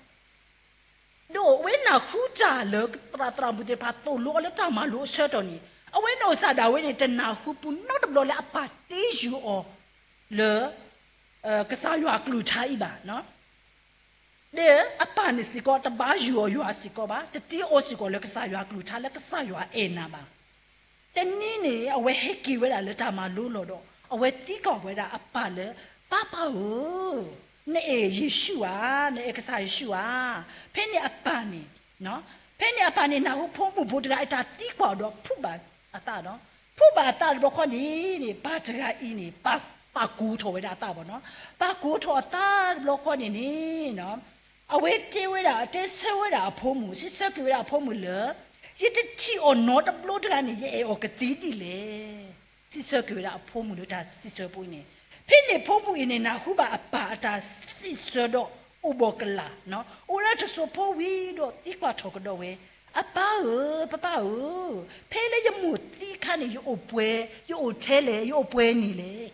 ဒီးအဝဲနၢ်ဟူတၢ်လၢသရၣ်သရၣ်မုၣ်သ့ၣ်တဖၣ်သိၣ်လိအီၤလၢတၢ်မၤလိအဆၢကတီၢ်န့ၣ် အဝဲနီၢ်ကစၢ်ဒၣ်ဝဲန့ၣ် တနၢ်ဟူပူၤနီတဘျီလၢအပၢ်တ့ယူၢ်အီၤ လၢ ကစၢ်ယွၤကလုၢ်ကထါအံၤဘၣ်. ဒီးအပၢ်န့ၣ်စ့ၢ်ကီး တဘါယူၢ်အီၤယွၤစ့ၢ်ကီးဘၣ်, တတ့အီၤစ့ၢ်ကီးလၢကစၢ်ယွၤကလုၢ်ကထါလၢကစၢ်ယွၤအဲၣ်နၤဘၣ်. တနံၤန့ၣ် အဝဲဟဲက့ၤဝဲဒၣ်လၢတၢ်မၤလိလီၢ်ဒီး အဝဲသံကွၢ်ဝဲဒၣ်အပၢ်လၢ ပၢ်ပၢ်ဧၢ, နအဲၣ်ယ့ၣ်ၡူးဧါ, နအဲၣ်ကစၢ်ယ့ၣ်ၡူးဧါ. ဖဲန့ၣ်အပၢ်န့ၣ် ဖဲန့ၣ်အပၢ်န့ၣ် နၢ်ဟူဖိမုၣ်ဖိတဂၤအတၢ်သံကွၢ်ဒီး ဖှူဘၣ်အသးဒီး ဖှူဘၣ်အသးတဘျီဃီန့ၣ်န့ၣ် ပၢ်တဂၤအံၤန့ၣ် ပာ်ကိးထီၣ်ဝဲဒၣ်အသးဘၣ်နီၤ. ပာ်ကိးထီၣ်အသးတဘျီဃီန့ၣ်န့ၣ် အဝဲတဲဝဲဒၣ် တဲဆၢဝဲဒၣ်အဖိမုၣ် စံးဆၢက့ၤဝဲဒၣ်အဖိမုၣ်လၢ ယတထံၣ်အီၤနီတဘျီတဂၤန့ၣ် ယအဲၣ်အီၤကသ့ဒ်လဲၣ်. စံးဆၢက့ၤဝဲဒၣ်အဖိမုၣ်လၢတၢ်စံးဆၢဖိအံၤန့ၣ်, ဖဲန့ၣ်ဖိမုၣ်အံၤန့ၣ် နၢ်ဟူဘၣ်အပၢ်အတၢ်စံးဆၢဒီးအိၣ်ဘှီၣ်ကလာ်, အိၣ်ဝဲဒၣ်တစိၢ်ဖိဝံၤဒီးသံကွၢ်ထီၣ်ကဒီးဝဲ, အပၢ်ဧၢ, ပၢ်ပၢ်ဧၢ, ဖဲလၢယမိၢ်သံအခါန့ၣ် ယအိၣ်ပှဲၤ, ယအိၣ်ထဲလဲၣ်, ယအိၣ်ပှဲၤနံၣ်လဲၣ်.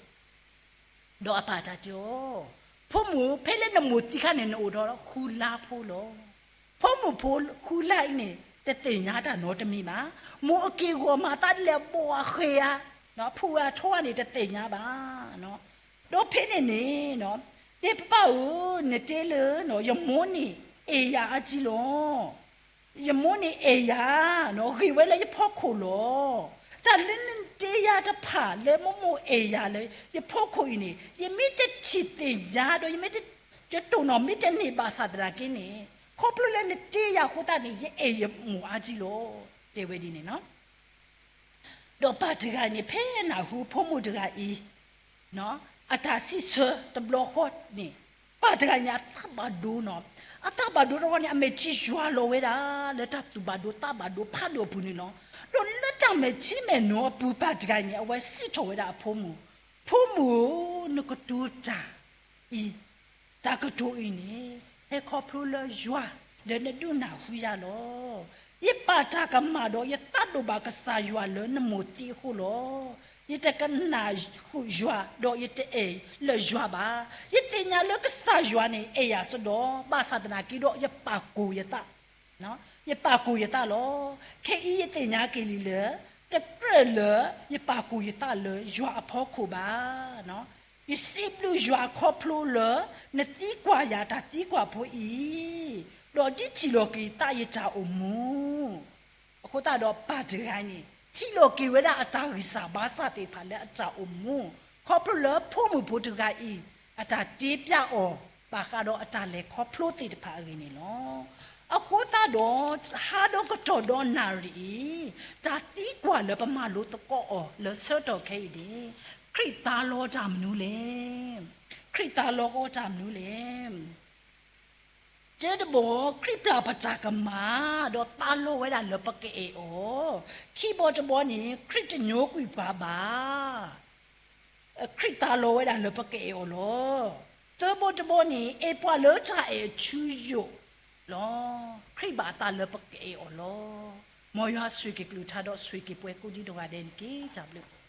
ဒီးအပၢ်တၢ်တဲအီၤ, ဖိမုၣ်, ဖဲလၢနမိၢ်သံအခါန့ၣ် နအိၣ်ဒီးဃုလါဖိလီၤ. ဖိမုၣ်ဖိဃုလါအံၤန့ၣ် တသ့ၣ်ညါတၢ်နီတမံၤဘၣ်. မိၢ်အက့ၢ်ဂီၤမၤသးဒ်လဲၣ် ဘိးအဃဲၤဧါ, ဖုးအါထိးဧါန့ၣ် တသ့ၣ်ညါဘၣ်. ဒီးဖဲန့ၣ်န့ၣ် တဲပၢ်ပၢ်ဧၢ, နတဲလၢ ယမိၢ်န့ၣ် အဲၣ်ယၤအါကံလီၤ. ယမိၢ်န့ၣ်အဲၣ်ယၤ, ဂ့ၤဝဲလၢယဖီခိၣ်လီၤ. တၢ်လၢနတ့ယၤတဖၣ်လၢမိၢ်မိၢ်အဲၣ်ယၤလၢ ယဖီခိၣ်အံၤန့ၣ် ယမ့ၢ်တထံၣ်သ့ၣ်ညါဒီး ယမ့ၢ်တ, ယတိၢ်နီၣ်မ့ၢ်တန့ၢ်ဘၣ်ဆၣ်သနာ်က့န့ၣ်, ခီဖျိလၢနတ့ယၤအဃိသတးန့ၣ် ယအဲၣ်ယမိၢ်အါကံလီၤ. တဲဝဲဒ်န့ၣ်လီၤ. ဒီးပၢ်တဂၤန့ၣ် ဖဲနၢ်ဟူဖိမုၣ်တဂၤအံၤ အတၢ်စံးဆၢတဘျီဃီန့ၣ်, ပၢ်တဂၤန့ၣ် အသးဘၣ်ဒိနီၤ, အသးဘၣ်ဒိတဂီၢ်န့ၣ် အမဲာ်ထံယွၤလီၤဝဲဒၣ် လၢတၢ်သူၣ်ဘၣ်ဒိသးဘၣ်ဒိဖးဒိၣ်အပူၤန့ၣ်လီၤ. ဒီးလၢတၢ်မဲာ်ထံမဲာ်နိအပူၤ ပၢ်တဂၤန့ၣ် အဝဲစံးထီၣ်ဝဲဒၣ်အဖိမုၣ်, ဖိမုၣ်ဧၢ, နကတိၤတၢ်အံၤ တၢ်ကတိၤအံၤန့ၣ် ဟဲခီဖျိလၢယွၤ လၢနဒုးနၢ်ဟူယၤလီၤ. ယပာ်တၢ်ကမၣ်ဒီး ယသးဒိၣ်ဘၣ်ကစၢ်ယွၤလၢနမိၢ်သံအဃိလီၤ. ယတကနၣ်ဃုာ်ယွၤ ဒီးယတအဲၣ်လၢယွၤဘၣ်. ယသ့ၣ်ညါလၢကစၢ်ယွၤန့ၣ် အဲၣ်ယၤစ့ၢ်ကီး, ဘၣ်ဆၣ်သနာ်က့ဒီး ယပာ်ကိၢ်ယသး ယပာ်ကိၢ်ယသးလီၤ. ခဲအံၤယသ့ၣ်ညါက့ၤလံလၢ တကြၢးလၢယပာ်ကိၢ်ယသးလၢယွၤအဖီခိၣ်ဘၣ်. ယစံးဘျုးယွၤခီဖျိလၢ နသံကွၢ်ယၤတၢ်သံကွၢ်ဖိအံၤ, ဒီးဒ်ထံၣ်လီၤက့ၤသးယတၢ်အိၣ်မူ အဃိသတးဒီးပၢ်တဂၤအံၤန့ၣ် ထံၣ်လီၤက့ၤဝဲဒၣ်အတၢ်ဂံၢ်စၢ်ဘါစၢ်သ့ၣ်တဖၣ်လၢအတၢ်အိၣ်မူ, ခီဖျိလၢဖိမုၣ်ဖိတဂၤအံၤ အတၢ်တ့ပျၢ်အီၤ ဘၣ်ဃးဒီးအတၢ်လဲၤခီဖျိသ့ၣ်တဖၣ်အဂ့ၢ်န့ၣ်လီၤ. အဃိသတးဒီး ဟါဒီးကတီၢ်ဒီးနၣ်ရံၣ်အံၤ တၢ်သံကွၢ်လၢပမၤလိသကိးအီၤလၢဆၢကတီၢ်ခဲအံၤန့ၣ်, ခရံာ်သါလီတၢ်မနုၤလဲၣ်. ခရံာ်သါလီဃီတၢ်မနုၤလဲၣ်. တၢတဘီ, ခရံာ်ပျၢ်ပတၢ်ကမၣ် ဒီးသါလီဝဲဒၣ်လၢပကအဲၣ်အီၤ. ခံဘီတဘီန့ၣ် ခရံာ်တညိကွံာ်ပှၤဘၣ်. ခရံာ်သါလီဝဲဒၣ်လၢပကအဲၣ်အီၤလီၤ. သၢဘီတဘီန့ၣ် အဲၣ်ပှၤလၢတၢ်အဲၣ်ဆူယိာ်လီၤ. ခရံာ်ဘၣ်အသးလၢပကအဲၣ်အီၤလီၤ. မ်ယွၤဆိၣ်ဂ့ၤက့ၤကလုၢ်ကထါဒီး ဆိၣ်ဂ့ၤက့ၤပှၤကိးဒံးနီၢ်ဂၤဒဲးန့ၣ်တက့ၢ်. တၢ်ဘျုး